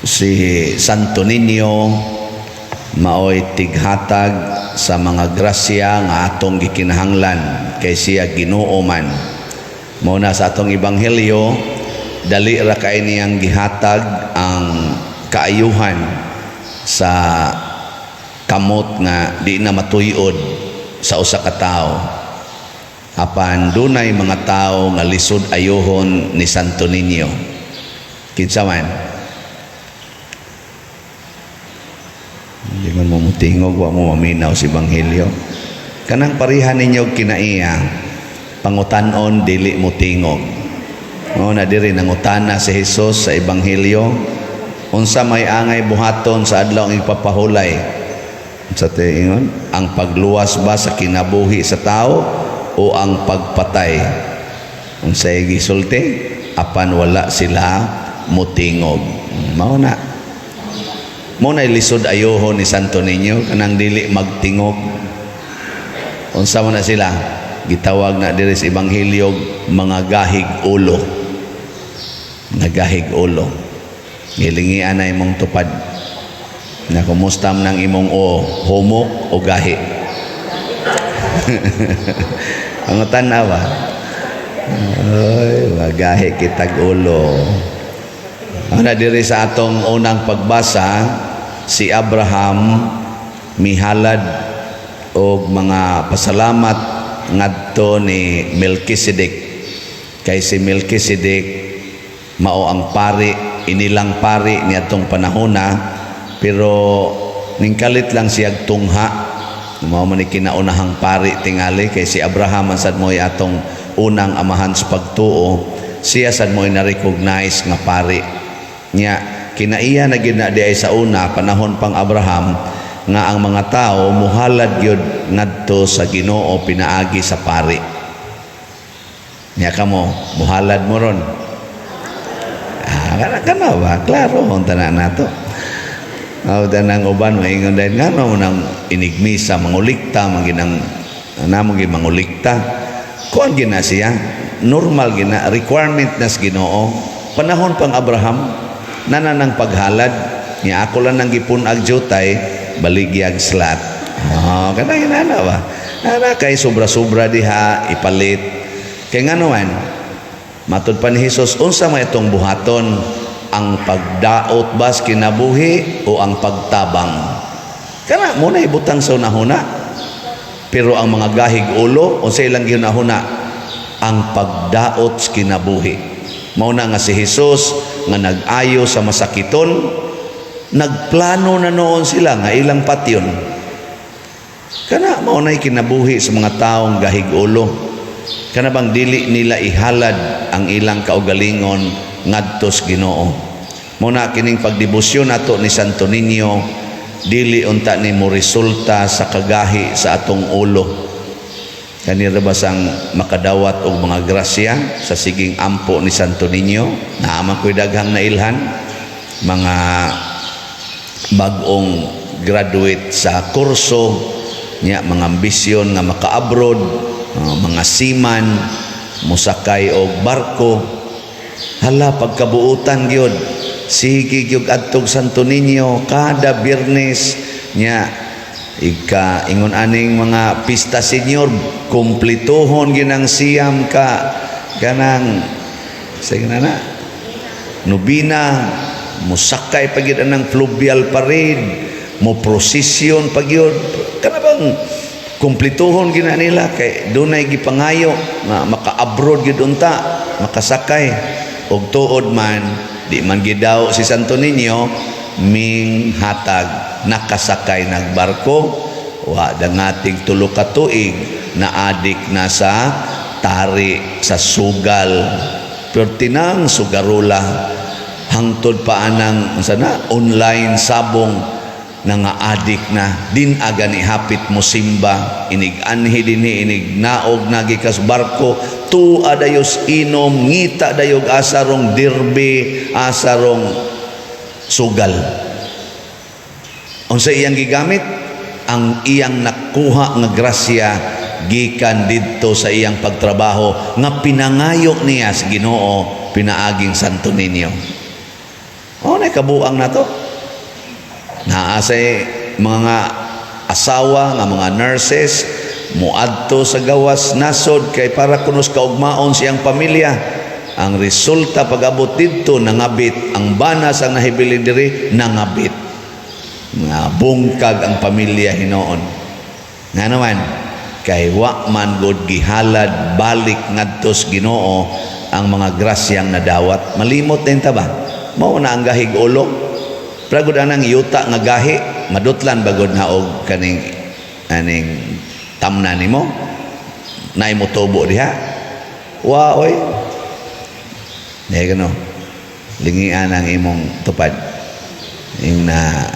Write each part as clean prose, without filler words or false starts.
Si Santo Niño maoy tighatag sa mga grasya nga atong gikinahanglan kay siya Ginoo man. Mao na sa atong ebanghelyo, dali ra kay niyang gihatag ang kaayuhan sa kamot nga di na matuyod sa usa ka tawo. Apan dunay mga tawo nga lisod ayuhon ni Santo Niño. Kinsa man? Hindi man mo mutingog, wa mo maminaw sa ebanghelyo. Kanang pareha ninyo og kinaiya, pangutan-on dili mo tingog. Mao na diri nangutana si Jesus sa ebanghelyo, unsa may angay buhaton sa adlaw ang ipapahulay? Sa ingon, ang pagluwas ba sa kinabuhi sa tao o ang pagpatay? Unsay gisulti? Apan wala sila mutingog. Mao na. Mao na lisod ayohon ni Santo Niño, kanang dili magtingog. Unsa man na sila? Gitawag na diri sa ebanghelyo mga gahig ulo. Mga gahig ulo. Gilingian na imong tupad. Na kumusta man ang imong o humok o gahi. Ang tanawa. Ay, magahi kitag ulo. Ana diri sa atong unang pagbasa, si Abraham mihalad og mga pasalamat ngadto ni Melchizedek. Kay si Melchizedek mao ang pari, inilang pari niadtong panahona, pero ningkalit lang siyag tungha. Mao man ni kinaunahang pari tingali kay si Abraham man sad mo'y atong unang amahan sa pagtuo, siya sad mo'y na-recognize nga pari. Nya kinaiya na gyud na di ay sa una panahon pang Abraham nga ang mga tao muhalad gyud ngadto sa Ginoo pinaagi sa pari. Nya kamo muhalad mo ron. Ah, kana kana ba? Klaro ang tanan nato. Aw tanang uban maingon dahil ngano nang inigmisa mangulikta manginang namo gi mangulikta. Kuan gina siya, normal gina requirement nas Ginoo. Panahon pang Abraham nana nang paghalad niya, ako lang nang gipun-ag jutay baligyag slat. Oh, kana ginana ba? Ana kay sobra-sobra diha ipalit. Kay ngano man matud pa ni Hesus, unsa may itong buhaton, ang pagdaot bas kinabuhi o ang pagtabang? Kana mo na ibutang sa unahuna. Pero ang mga gahig ulo, unsa ilang gihunahuna? Ang pagdaot sa kinabuhi. Mao na nga si Hesus nga nag-ayo sa masakiton, nagplano na noon sila nga ilang patyon. Kana mao na'y kinabuhi sa mga taong gahig ulo. Kana bang dili nila ihalad ang ilang kaugalingon ngadto sa Ginoo. Mao na kining pagdebosyon nato ni Santo Niño dili unta ni mo resulta sa kagahi sa atong ulo. Kanira ba sang makadawat og mga grasya sa siging ampo ni Santo Niño? Naa man ko'y daghang nailhan mga bag-ong graduate sa kurso niya, mga ambisyon nga maka-abroad, mga seaman mosakay og barko. Hala, pagkabuutan gyud, sige gyud adtog Santo Niño kada Biyernes nya, ika ingon aning mga pista senior, kumplituhon ginang siyam ka kanang sige na na nobina, musakay pa gyud anang fluvial parade, mo prosesyon pa gyud. Kana bang kumplituhon gina nila kay dunay gipangayo nga maka-abroad gyud unta makasakay. Og tuod man, di man gidaw si Santo Niño, ming hatag, nakasakay nagbarko, wa dangatig 3 ka tuig na adik na sa tari sa sugal, pero tinang sugarula hangtod pa anang unsa na online sabong na nga adik na din aga ni hapit mo simba, inig anhi dinhi, inig naog nagikas barko, tua dayos inom, ngita dayog asarong derby, asarong sugal. Unsa iyang gigamit? Ang iyang nakuha nga grasya gikan didto sa iyang pagtrabaho nga pinangayo niya sa Ginoo pinaaging Santo Niño. Oh, na kabuang nato. Naa say mga asawa nga mga nurses, muadto sa gawas nasod kay para kunos kaugmaon siyang pamilya. Ang resulta, pag-abot didto, nangabit ang bana sang nahibilin diri, nangabit nga bungkag ang pamilya hinoon. Nga naman kay wa man gud gihalad balik ngadto sa Ginoo ang mga grasyang nadawat. Malimot din ta ba? Mao na ang gahig ulo. Pero gud anang yuta nga gahi, madutlan bagod na og kaning aning tamna nimo, naay motubo diha? Wa oy. Di gano lingian ang imong tupad. Ing na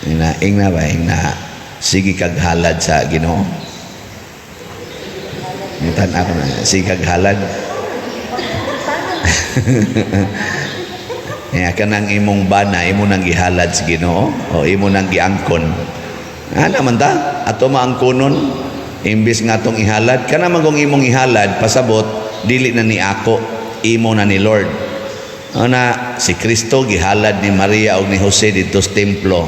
ing na ing na ba ing na sige kag halad sa Ginoo. Mutan ako na sige kag halad. Ya, kanang imong bana, imo nang gihalad sa Ginoo o imo nang giangkon? Ana man ta, ato maangkonon imbis nga atong ihalad. Kana man kung imong ihalad, pasabot dili na ni ako, imo na ni Lord. Ana si Kristo gihalad ni Maria og ni Jose didto sa templo.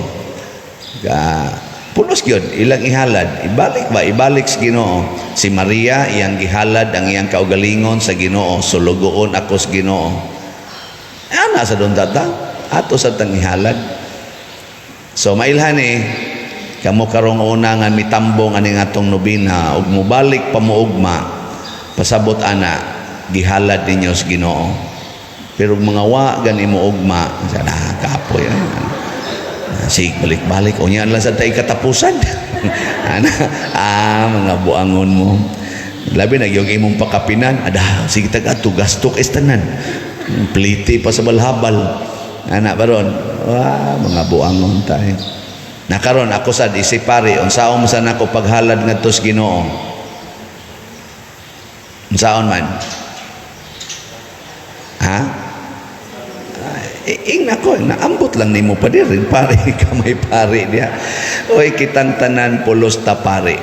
Ka pulos gyud ilang ihalad, ibalik ba, ibalik sa Ginoo. Si Maria, iyang gihalad ang iyang kaugalingon sa Ginoo, "Sulugoon ako sa Ginoo." Ana sa doon tata, ato sa tang ihalad. So mailhan eh, kamo karong una nga mitambong ani atong nobina ug mobalik pa mo ugma, pasabot ana gihalad ninyo sa Ginoo. Pero mga wa gani mo ugma, sana kapoy. Sig balik-balik unya lang sa tay katapusan. Ana, mga buangon mo. Labi na yung imong pakapinan, ada sige tag adto gasto kay tanan. Pliti pa sa balhabal. Ana baron, wah, mga buangon tayo. Nakaron ako sad isip pari, unsaon man sa nako paghalad ngadto sa Ginoo? Unsaon man? Ha? Ing nako, naambot lang nimo pa diri, pare ka, may pare diya. Oy, kitang tanan pulos ta pare.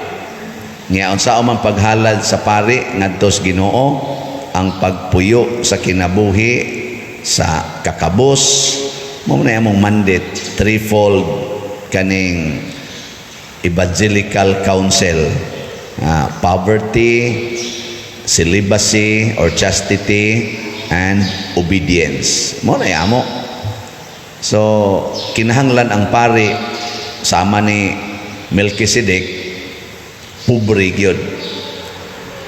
Nya unsaon man paghalad sa pari ngadto sa Ginoo? Ang pagpuyo sa kinabuhi sa kakabos mo na among mandate, threefold kaning evangelical counsel, poverty, celibacy or chastity, and obedience. Mo na amo. So kinahanglan ang pari, sama ni Melchizedek, pobre gyud,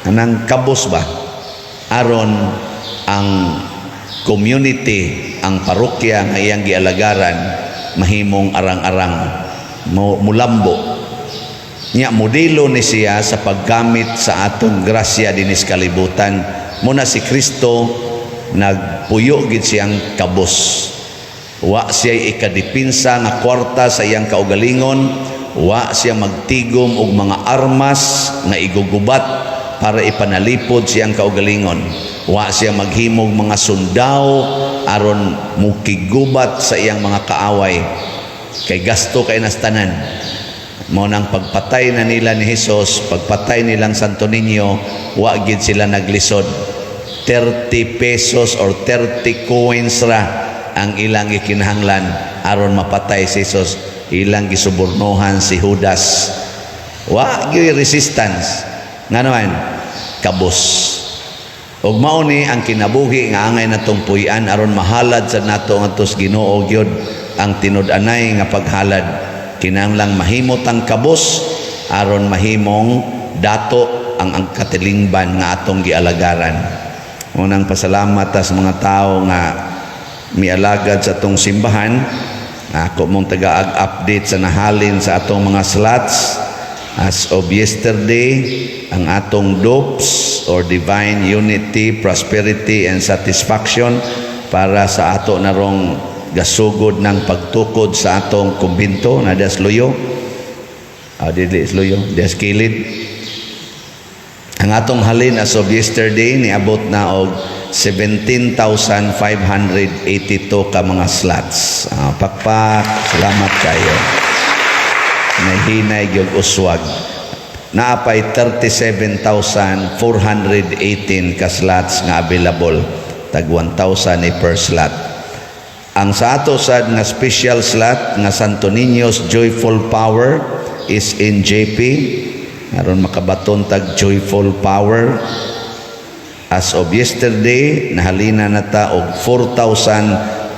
anang kabos ba, aron ang community, ang parokya nga iyang gialagaran mahimong arang-arang mo, mulambo nya. Modelo ni siya sa paggamit sa atong grasya dinis kalibutan. Muna si Kristo, nagpuyo gid siyang kabos. Wa siya ikadipinsa nga kwarta sa iyang kaugalingon, wa siya magtigom og mga armas nga igugubat para ipanalipod siyang kaugalingon, wa siya maghimog mga sundao aron mukigubat sa iyang mga kaaway kay gasto kay nastanan. Mao nang pagpatay na nila ni Jesus, pagpatay nilang Santo Niño, wa gid sila naglisod. 30 pesos or 30 coins ra ang ilang gikinahanglan aron mapatay si Jesus. Ilang gisubornohan si Judas. Wa gyud resistance. Nga naman kabos. Ug mao ni ang kinabuhi nga angay natong puy-an aron mahalad sa nato ngadto sa Ginoo gyud ang tinud-anay nga paghalad. Kinahanglang mahimot ang kabos aron mahimong dato ang katilingban nga atong gialagaran. Unang pasalamat ta sa mga tao nga mialagad sa atong simbahan. Ako mong taga-update sa nahalin sa atong mga slots. As of yesterday, ang atong DUPS or Divine Unity, Prosperity and Satisfaction para sa ato narong gasugod ng pagtukod sa atong kumbinto na das luyo. Ah, dili luyo, das kilid. Ang atong halin as of yesterday, niabot na og 17,582 ka mga slots. Ah, pakpak, salamat kayo. Nahinay gyud uswag. Naapay 37,418 ka slots nga available. Tag 1,000 ni per slot. Ang sa ato sad nga special slot nga Santo Niño's Joyful Power is in JP aron makabaton tag Joyful Power. As of yesterday, nahalina na ta og 4,290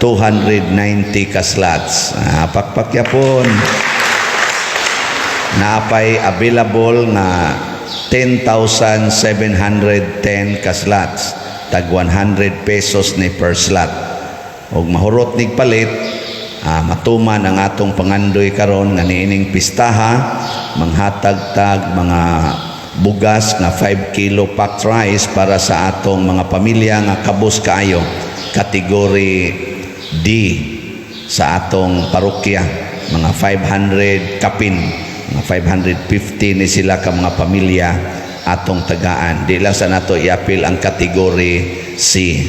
ka slots. Ah, pakpak yapon. Naapay available nga 10,710 ka slots. Tag 100 pesos ni per slot. Og mahurot nig palit, matuman ang atong pangandoy karon nga niining pistaha manghatag tag mga bugas nga 5 kilo packed rice para sa atong mga pamilya nga kabus kaayo, category D sa atong parokya, mga 500 kapin, mga 550 ni sila ka mga pamilya atong tagaan. Di lang sa nato iapil ang category C.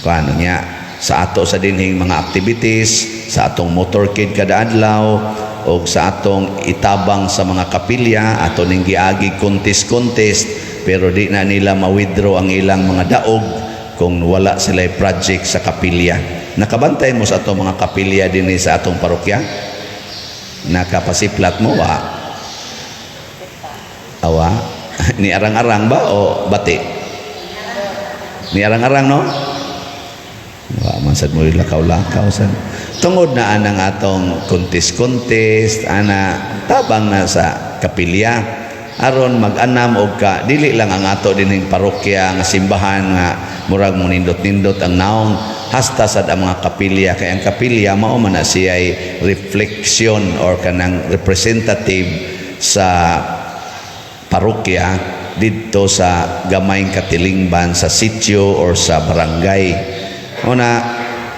Kuano niya sa ato sa dinhing mga activities sa atong motorcade kada adlaw o sa atong itabang sa mga kapilya, ato ning giagi contest contest, pero di na nila ma-withdraw ang ilang mga daog kung wala sila project sa kapilya. Nakabantay mo sa atong mga kapilya dinhi sa atong parokya? Nakapasiplat mo wa? Awa ni arang-arang ba o bati ni arang-arang, no? Wa man sad mo lakaw-lakaw sad. Tungod na anang atong contest-contest ana, tabang na sa kapilya aron mag-anam og ka dili lang ang ato dinhing parokya nga simbahan nga murag mo nindot-nindot ang naong, hasta sad ang mga kapilya, kay ang kapilya mao man na siya'y reflection or kanang representative sa parokya didto sa gamayng katilingban sa sitio or sa barangay. Una,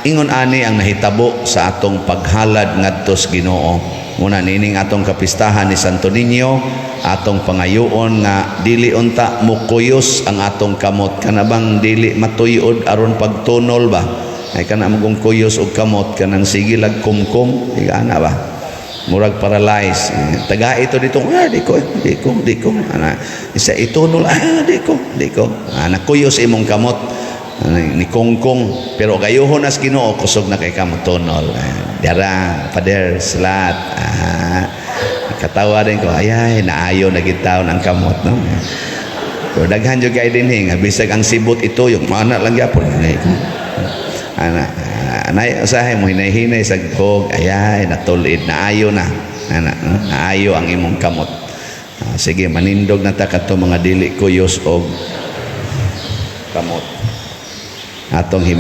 ingon ani ang nahitabo sa atong paghalad ngadto sa Ginoo. Muna nining atong kapistahan ni Santo Niño, atong pangayoon nga dili unta mukuyos ang atong kamot. Kana bang dili matuyod aron pagtunol ba? Ay kana magong kuyos og kamot, kanang sige lag kumkum, ana ba? Murag paralyzed. Taga ito dito, ah, di ko, di ko, di ko. Ana, isa itunol, ah, di ko, di ko. Ana, kuyos imong kamot. Ana, ni kongkong. Pero gayuhon as Ginoo, kusog na kay ka motunol. Ah, dara, Father, slat. Ah, katawa din ko, ay, ay, naayo na gitaon ang kamot, no? Pero daghan jud kay dinhi nga bisag ang sibot ito, yung mana lang gyapon. Ana, anay usahay mo hinay-hinay sa hog, ayay, natulid, naayo na. Ana, no? Naayo ang imong kamot. Ah, sige, manindog na ta kadto mga dili kuyos og kamot. Atong